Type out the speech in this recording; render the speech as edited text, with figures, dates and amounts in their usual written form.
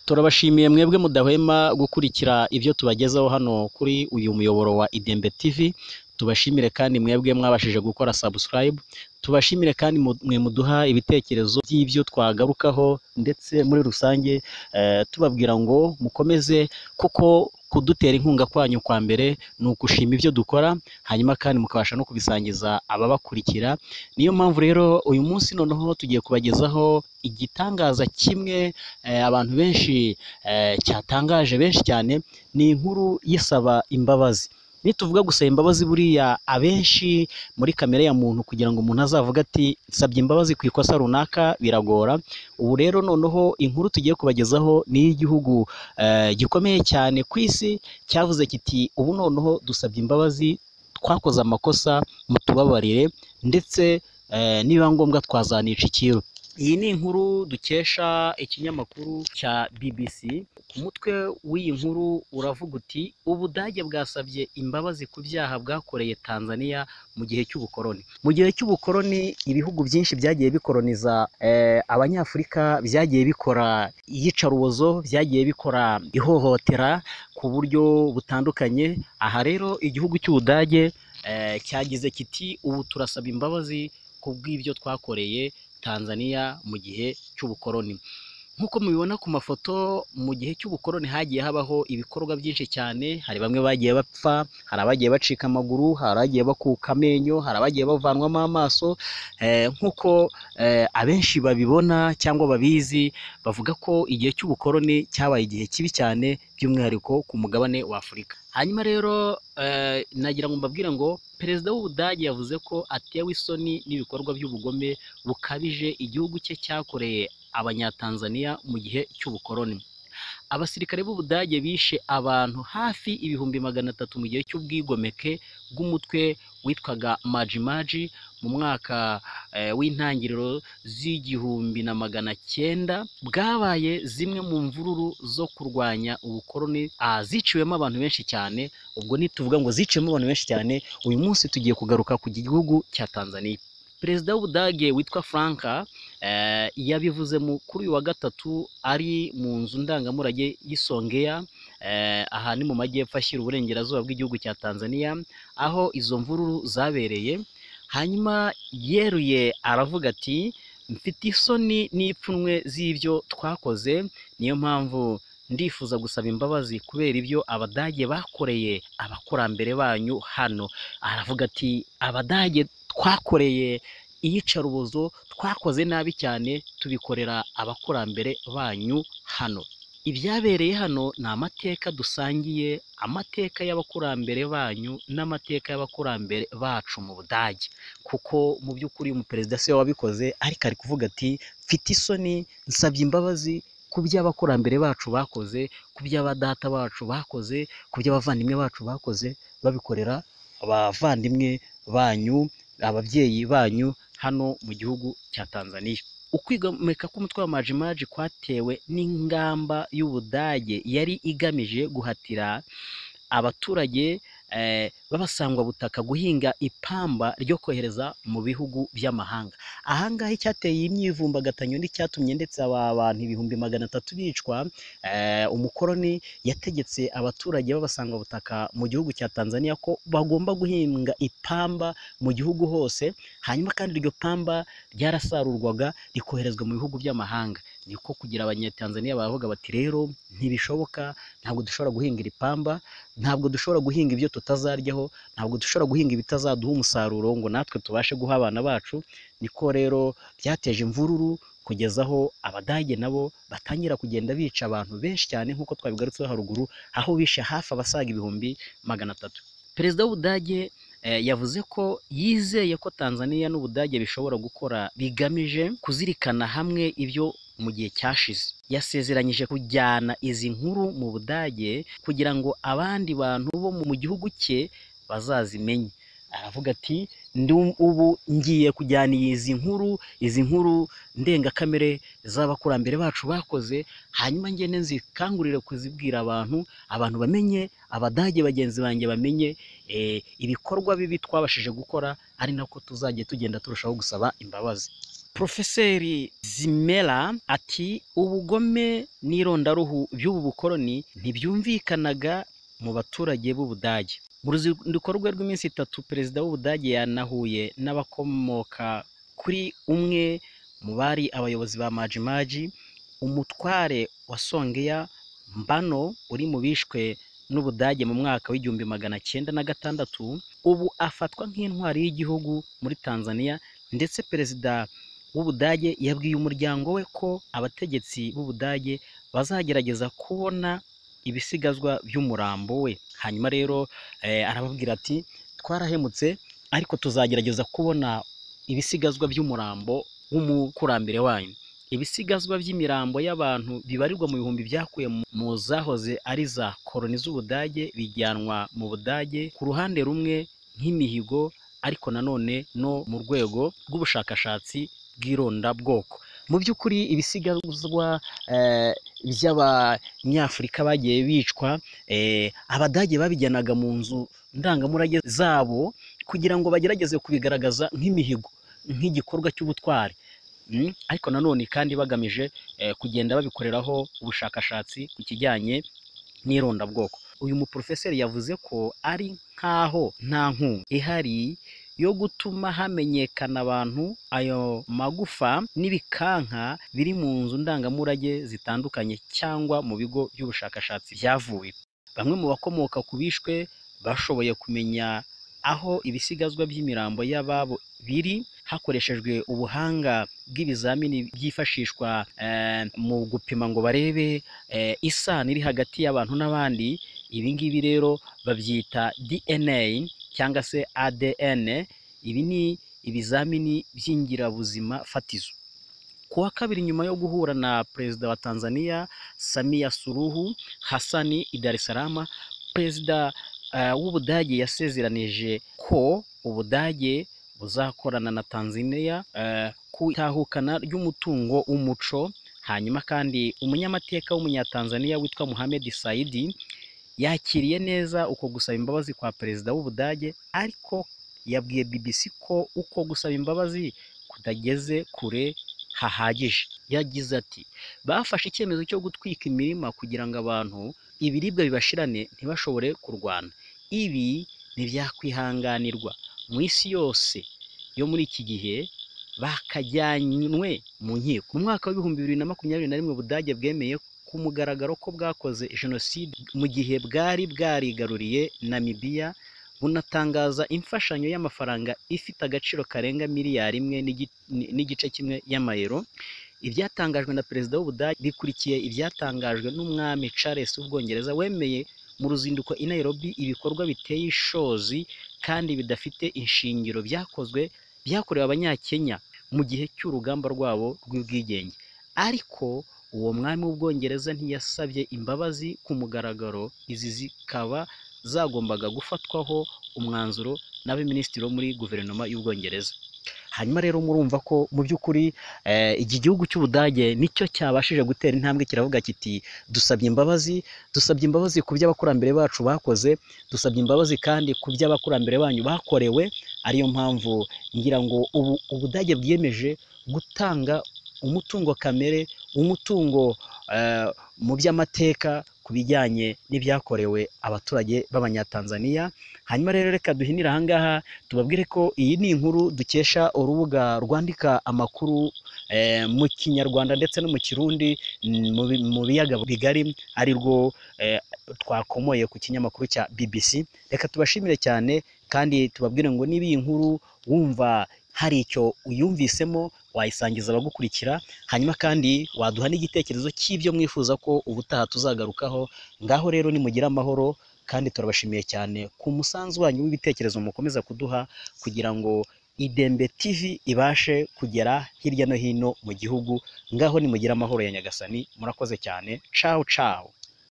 Turabashimiye mwebwe mudahwema gukurikira ibyo tubagezaho hano kuri uyu muyoboro wa Idembe TV. Tubashimire kandi mwebwe mwabashije gukora subscribe. Tubashimire kandi mwe muduha ibitekerezo by'ibyo twagarukaho, ndetse muri rusange tubabwira ngo mukomeze, kuko kudutera inkunga kwanyu kwa mbere ni ugushima ibyo dukora, hanyuma kandi mukabasha no kubisangiza ababakurikira. Niyo mpamvu rero uyu munsi noneho tugiye kubagezaho igitangaza kimwe abantu benshi cyatangaje benshi cyane, ni inkuru y'isaba imbabazi. Nituvuga gusaba imbabazi, buriya abenshi muri kamere ya muntu kugira ngo umuntu azavuge ati nsabye imbabazi ku ikosa runaka biragora. Ubu rero noneho inkuru tugiye kubagezaho ni iy'igihugu gikomeye cyane ku isi cyavuze kiti ubu noneho dusabye imbabazi, twakoze amakosa mutubabarire, ndetse nibiba ngombwa twazanica ikiru. Iyi ni inkuru dukesha ikinyamakuru cya BBC. Ku mutwe w'iyi nkuru uravuga uti Ubudage bwasabye imbabazi ku byaha bwakoreye Tanzania mu gihe cy'ubukoroni. Mu gihe cy'ubukoroni ibihugu byinshi byagiye bikoroniza Abanyafurika, byagiye bikora iyicarubozo, byagiye bikora ihohotera ku buryo butandukanye. Aha rero igihugu cy'Ubudage cyagize kiti ubu turasaba imbabazi ku bw'ibyo twakoreye Tanzania mu gihe cy'ubukoroni. Nk'uko mubibona ku mafoto, mu gihe cy'ubukoroni hagiye habaho ibikorwa byinshi cyane. Hari bamwe bagiye bapfa, hari abagiye bacika amaguru, hari abagiye bakuka amenyo, hari abagiye bavanwamo amaso. Nk'uko abenshi babibona cyangwa babizi, bavuga ko igihe cy'ubukoroni cyabaye igihe kibi cyane, by'umwihariko ku mugabane wa Afurika. Hanyuma rero nagira ngo mbabwire ngo Perezida w'Ubudage yavuze ko atewe isoni n'ibikorwa by'ubugome bukabije igihugu cye cyakoreye Abanyatanzania mu gihe cy'ubukoroni. Abasirikare b'Ubudage bishe abantu hafi 300,000 mu gihe cy'ubwigomeke bw'umutwe witwaga Maji Maji mu mwaka w'intangiriro z'1900. Bwabaye zimwe mu mvururu zo kurwanya ubukoroni ziciwemo abantu benshi cyane. Ubwo nituvuga ngo ziciwemo abantu benshi cyane, uyu munsi tugiye kugaruka ku gihugu cya Tanzania. Perezida w'Ubudage witwa Frank yabivuze kuri uyu wa gatatu ari mu nzu ndangamurage y'Isongea, aha ni mu majyepfo ashyira uburengerazuba bw'igihugu cya Tanzania, aho izo mvururu zabereye. Hanyuma yeruye aravuga ati mfite isoni n'ipfunwe z'ibyo twakoze, niyo mpamvu ndifuza gusaba imbabazi kubera ibyo Abadage bakoreye abakurambere banyu hano. Aravuga ati Abadage twakoreye iyicarubozo, twakoze nabi cyane, tubikorera abakurambere banyu hano. Ibyabereye hano ni amateka dusangiye, amateka y'abakurambere banyu n'amateka y'abakurambere bacu mu Budage. Kuko mu by'ukuri umuperezida si we wabikoze, ariko ari kuvuga ati mfite isoni, nsabye imbabazi ku by'abakurambere bacu bakoze, ku by'abadata bacu bakoze, ku by'abavandimwe bacu bakoze, babikorera abavandimwe banyu, ababyeyi banyu hano mu gihugu cya Tanzania. Ukwigomeka k'umutwe wa Maji Maji kwatewe n'ingamba y'Ubudage yari igamije guhatira abaturage b'abasangwabutaka guhinga ipamba ryo kohereza mu bihugu by'amahanga. Aha ngaha icyateye iyi myivumbagatanyo n'icyatumye ndetse aba bantu 300,000 bicwa, umukoroni yategetse abaturage b'abasangwabutaka mu gihugu cya Tanzania ko bagomba guhinga ipamba mu gihugu hose, hanyuma kandi iryo pamba ryarasarurwaga rikoherezwa mu bihugu by'amahanga. Niko kugira Abanyatanzania baravuga bati rero ntibishoboka, ntabwo dushobora guhinga iri pamba, ntabwo dushobora guhinga ibyo tutazaryaho, ntabwo dushobora guhinga ibitazaduha umusaruro ngo natwe tubashe guha abana bacu. Niko rero byateje imvururu kugeza aho Abadage nabo batangira kugenda bica abantu benshi cyane, nk'uko twabigarutseho haruguru, aho bishe hafi abasaga 300,000. Perezida w'Ubudage yavuze ko yizeye ko Tanzania n'Ubudage bishobora gukora bigamije kuzirikana hamwe ibyo mu gihe cyashize. Yasezeranyije kujyana izi nkuru mu Budage kugira ngo abandi bantu bo mu gihugu cye bazazimenye. Aravuga ati ubu ngiye kujyana izi nkuru ndengakamere z'abakurambere bacu bakoze, hanyuma ngende nzikangurire kuzibwira abantu, abantu bamenye, Abadage bagenzi banjye bamenye ibikorwa bibi twabashije gukora, ari nako tuzajya tugenda turushaho gusaba imbabazi. Profeseri Zimera ati ubugome n'irondaruhu by'ubu bukoloni ntibyumvikanaga mu baturage b'Ubudage. Mu ruzinduko rwe rw'iminsi 3, perezida w'Ubudage yanahuye n'abakomoka kuri umwe mu bari abayobozi ba Maji Maji, umutware wa Songea Mbano uri mu bishwe n'Ubudage mu mwaka w'1906, ubu afatwa nk'intwari y'igihugu muri Tanzania. Ndetse perezida w'Ubudage yabwiye umuryango we ko abategetsi b'Ubudage bazagerageza kubona ibisigazwa by'umurambo we. Hanyuma rero arababwira ati twarahemutse, ariko tuzagerageza kubona ibisigazwa by'umurambo w'umukurambere wanyu. Ibisigazwa by'imirambo y'abantu bibarirwa mu bihumbi byakuye mu zahoze ari za koloni z'Ubudage bijyanwa mu Budage ku ruhande rumwe nk'imihigo, ariko nanone no mu rwego rw'ubushakashatsi bw'irondabwoko. Mu by'ukuri ibisigazwa by'Abanyafurika bagiye bicwa, Abadage babijyanaga mu nzu ndangamurage zabo kugira ngo bagerageze kubigaragaza nk'imihigo, nk'igikorwa cy'ubutwari, ariko nanone kandi bagamije kugenda babikoreraho ubushakashatsi ku kijyanye n'irondabwoko. Uyu muprofeseri yavuze ko ari nkaho nta nkunga ihari yo gutuma hamenyekana abantu ayo magufa n'ibikanka biri mu nzu ndangamurage zitandukanye cyangwa mu bigo by'ubushakashatsi byavuye. Bamwe mu bakomoka ku bishwe bashoboye kumenya aho ibisigazwa by'imirambo y'ababo biri hakoreshejwe ubuhanga bw'ibizamini byifashishwa mu gupima ngo barebe isano iri hagati y'abantu n'abandi. Ibi ngibi rero babyita DNA cyangwa se ADN. Ibi ni ibizamini by'ingirabuzima fatizo. Ku wa kabiri, nyuma yo guhura na perezida wa Tanzania Samia Suluhu Hassan i Dar es Salaam, perezida w'Ubudage yasezeranije ko Ubudage buzakorana na Tanzania ku itahukana ry'umutungo w'umuco. Hanyuma kandi umunyamateka w'Umunyatanzania witwa Mohamed Saidi yakiriye neza uko gusaba imbabazi kwa perezida w'Ubudage, ariko yabwiye BBC ko uko gusaba imbabazi kutageze kure hahagije. Yagize ati bafashe icyemezo cyo gutwika imirima kugira ngo abantu ibiribwa bibashirane ntibashobore kurwana. Ibi ntibyakwihanganirwa mu isi yose yo muri iki gihe, bakajyanywe mu nkiko. Mu mwaka w'2021 Ubudage bwemeye ku mugaragaro ko bwakoze jenoside mu gihe bwari bwarigaruriye Namibia, bunatangaza imfashanyo y'amafaranga ifite agaciro karenga miliyari 1.1 y'amayero. Ibyatangajwe na perezida w'Ubudage bikurikiye ibyatangajwe n'umwami Charles w'Ubwongereza wemeye mu ruzinduko i Nairobi ibikorwa biteye ishozi kandi bidafite inshingiro byakorewe Abanyakenya mu gihe cy'urugamba rwabo rw'ubwigenge. Ariko uwo mwami w'Ubwongereza ntiyasabye imbabazi ku mugaragaro, izi zikaba zagombaga gufatwaho umwanzuro n'abaminisitiri bo muri guverinoma y'Ubwongereza. Hanyuma rero murumva ko mu by'ukuri iki gihugu cy'Ubudage nicyo cyabashije gutera intambwe, kiravuga kiti dusabye imbabazi, dusabye imbabazi ku by'abakurambere bacu bakoze, dusabye imbabazi kandi ku by'abakurambere banyu bakorewe. Ariyo mpamvu ngira ngo ubu Ubudage bwiyemeje gutanga umutungo kamere, umutungo mu by'amateka ku bijyanye n'ibyakorewe abaturage b'Abanyatanzania. Hanyuma rero reka duhinire aha ngaha, tubabwire ko iyi ni inkuru dukesha urubuga rwandika amakuru mu Kinyarwanda ndetse no mu Kirundi mu biyaga bigari, ari rwo twakomoye ku kinyamakuru cya BBC. Reka tubashimire cyane kandi tubabwire ngo niba iyi nkuru wumva hari icyo uyumvisemo wayisangiza abagukurikira, hanyuma kandi waduha n'igitekerezo cy'ibyo mwifuza ko ubutaha tuzagarukaho. Ngaho rero nimugire amahoro, kandi turabashimiye cyane ku musanzu wanyu w'ibitekerezo mukomeza kuduha kugira ngo Idembe TV ibashe kugera hirya no hino mu gihugu. Ngaho nimugire amahoro ya Nyagasani, murakoze cyane. Ciao ciao.